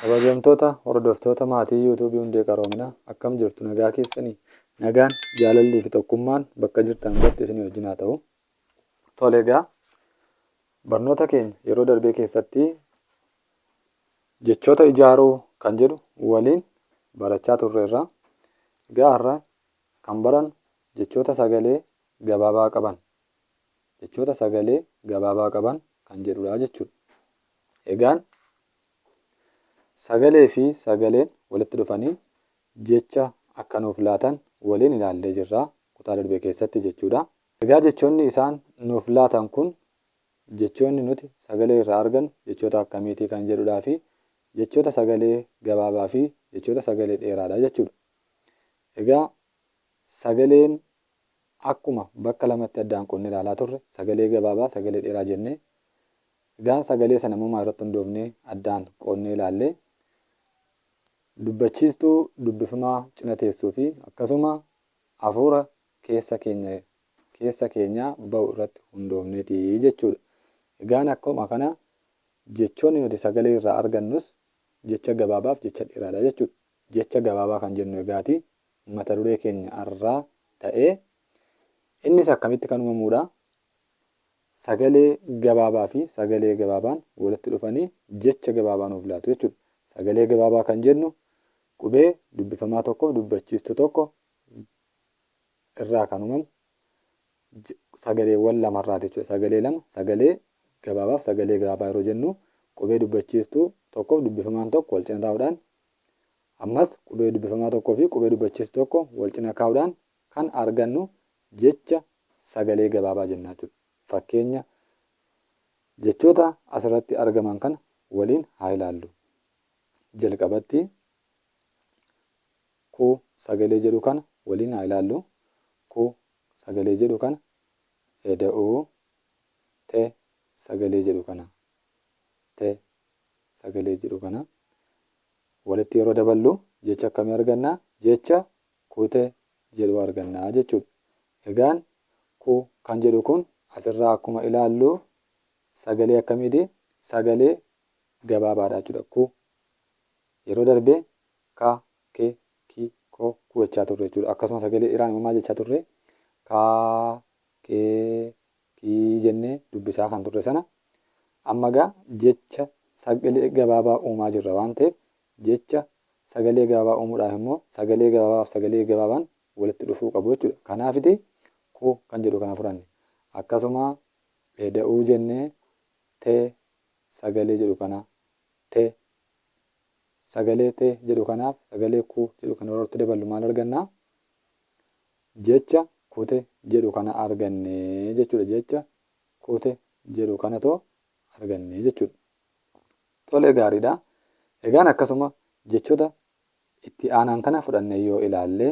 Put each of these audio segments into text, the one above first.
Kabajamtoota hordoftoota maatii Yuutuubii Hundee Qaroominaa, akkam jirtu? Nagaa keessanii? Nagaan, jaalallii fi tokkummaan bakka jirtan hundatti isinii wajjin haa ta'u. Tole egaa, barnoota keenya yeroo darbee keessatti jechoota ijaaruu kan jedhu waliin barachaa turreerra. Egaa har'a kan barannu jechoota sagalee gabaabaa qaban, jechoota sagalee gabaabaa qaban kan jedhudha jechuudha. Egaan sagalee fi sagaleen walitti dhufanii jecha akka nuuf laatan waliin ilaallee jirra kutaa darbe keessatti jechuudha. Egaa jechoonni isaan nuuf laatan kun, jechoonni nuti sagalee irraa argannu jechoota akkamiitii kan jedhudhaa fi jechoota sagalee gabaabaa fi jechoota sagalee dheeraadha jechuudha. Egaa sagaleen akkuma bakka lamatti addaan qoodnee ilaalaa turre, sagalee gabaabaa, sagalee dheeraa jennee. Egaa sagalee sana immoo maal irratti hundoofnee addaan qoodnee ilaalle? Dubbachiistuu dubbifamaa cina teessuu fi akkasuma hafuura keessa keenya keessa keenyaa ba'u irratti hundoofneeti jechuudha. Egaan akkuma kana jechoonni nuti sagalee irraa argannus jecha gabaabaaf jecha dheeraadha jechuudha. Jecha gabaabaa kan jennu egaati mata duree keenya har'aa ta'ee, innis akkamitti kan uumamuudha? Sagalee gabaabaa fi sagalee gabaabaan walitti dhufanii jecha gabaabaa nuuf laatu jechuudha. Sagalee gabaabaa kan jennu qubee dubbifamaa tokkoof dubbachiistuu tokko irraa kan uumamu sagaleewwan lamarraati jechuudha. Sagalee lama, sagalee gabaabaaf sagalee gabaabaa yeroo jennu, qubee dubbachiistuu tokkoof dubbifamaan tokko wal cina taa'uudhaan, ammas qubee dubbifamaa tokkoo fi qubee dubbachiistuu tokko wal cina kaa'uudhaan kan argannu jecha sagalee gabaabaa jenna jechuudha. Fakkeenya jechoota asirratti argaman kana waliin haa ilaallu. Jalqabatti ku sagalee jedhu kana waliin haa ilaallu. Ku sagalee jedhu kana eda'uu te sagalee jedhu kana, te sagalee jedhu kana walitti yeroo daballu jecha akkamii arganna? Jecha kute jedhu arganna jechuudha. Egaan ku kan jedhu kun asirraa akkuma ilaallu sagalee akkamiiti? Sagalee gabaabaadha jechuudha. Ku yeroo darbe ka, ke, ki, ko, ku jechaa turre jechuudha. Akkasuma sagalee dheeraan immoo maal jechaa turre? Ka, ke, ki jennee dubbisaa kan turre sana amma egaa jecha sagalee gabaabaa uumaa jirra waan ta'eef, jecha sagalee gabaabaa uumuudhaaf immoo sagalee gabaabaaf sagalee gabaabaan walitti dhufuu qabu jechuudha. Kanaafiti ku kan jedhu kana fudhanne. Akkasuma eda'uu jennee te sagalee jedhu kana, te sagalee te jedhu kanaaf sagalee ku jedhu kana walitti daballu maal arganna? Jecha kute jedhu kana arganne jechuudha. Jecha kute jedhu kanatoo arganne jechuudha. Tole, gaariidha. Egaan akkasuma jechoota itti aanaan kana fudhannee yoo ilaalle,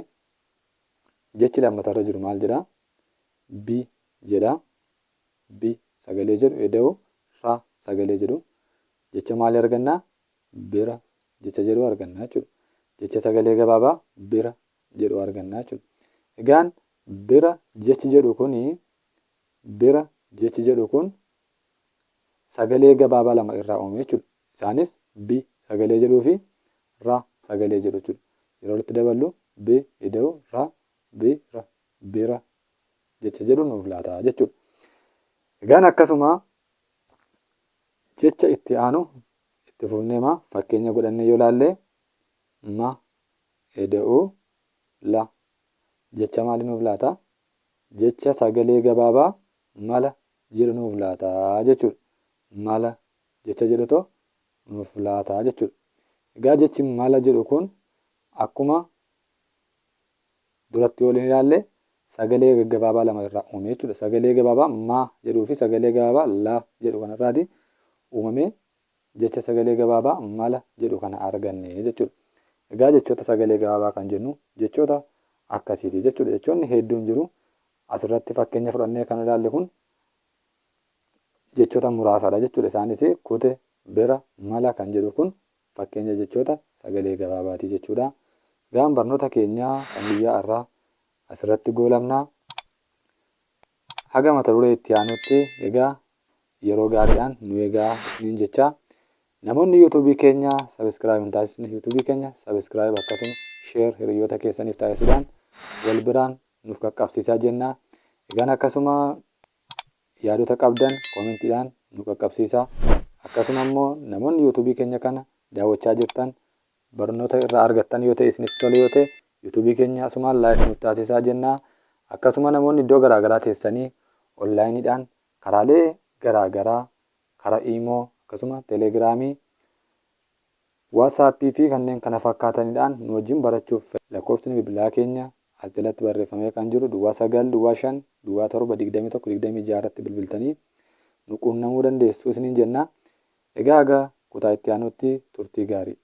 jechi lammatarra jiru maal jedha? Bi jedha. Bi sagalee jedhu eda'u ra sagalee jedhu jecha maalii arganna? Bira jecha jedhu arganna jechuudha. Jecha sagalee gabaabaa bira jedhu arganna jechuudha. Egaan bira jechi jedhu kuni, bira jechi jedhu kun sagalee gabaabaa lama irraa uumame jechuudha. Isaanis bi sagalee jedhuu fi ra sagalee jedhu jechuudha. Yeroo walitti daballu bi ida'u ra, bi ra, bira jecha jedhu nuuf laata jechuudha. Egaan akkasuma jecha itti aanu itti fufnee ma fakkeenya godhannee yoo ilaalle, ma ida'u la jecha maali nuuf laata? Jecha sagalee gabaabaa mala jedhu nuuf laata jechuudha. Mala jecha jedhutu nuuf laata jechuudha. Egaa jechi mala jedhu kun akkuma duratti waliin ilaalle sagalee gaggabaabaa lama irraa uumame jechuudha. Sagalee gabaabaa ma jedhuu fi sagalee gabaabaa la jedhu kanarraati uumamee jecha sagalee gabaabaa mala jedhu kana arganne jechuudha. Egaa jechoota sagalee gabaabaa kan jennu jechoota akkasiiti jechuudha. Jechoonni hedduun jiru. Asirratti fakkeenya fudhannee kan ilaalle kun jechoota muraasadha jechuudha. Isaanis kute, bira, mala kan jedhu kun fakkeenya jechoota sagalee gabaabaati jechuudha. Egaan barnoota keenya kan guyyaa har'aa asirratti goolabna. Haga mata duree itti aanutti egaa yeroo gaariidhaan nu eegaa isiniin jechaa. Namoonni yuutuubii keenya subscribe hin taasisne yuutuubii keenya subscribe akkasuma share hiriyoota keessaniif taasisuudhaan wal biraan nuuf qaqqabsiisaa jenna. Egaan akkasuma yaadota qabdan koomentiidhaan nu qaqqabsiisaa. Akkasuma immoo namoonni yuutuubii keenya kana daawwachaa jirtan barnoota irraa argattan yoo ta'e, isinitti tole yoo ta'e, yuutuubii keenya asumaan like nuuf taasisaa jenna. Akkasuma namoonni iddoo garaagaraa teessanii onlaayiniidhaan karaalee garaagaraa, karaa iimoo, akkasuma telegiraamii, waasaappii fi kanneen kana fakkaataniidhaan nu wajjin barachuuf lakkoofsni bilbilaa keenya as jalatti barreeffamee kan jiru 0905 07 21 26 irratti bilbiltanii nu quunnamuu dandeessu isiniin jenna. Egaa haga kutaa itti aanutti turtii gaarii.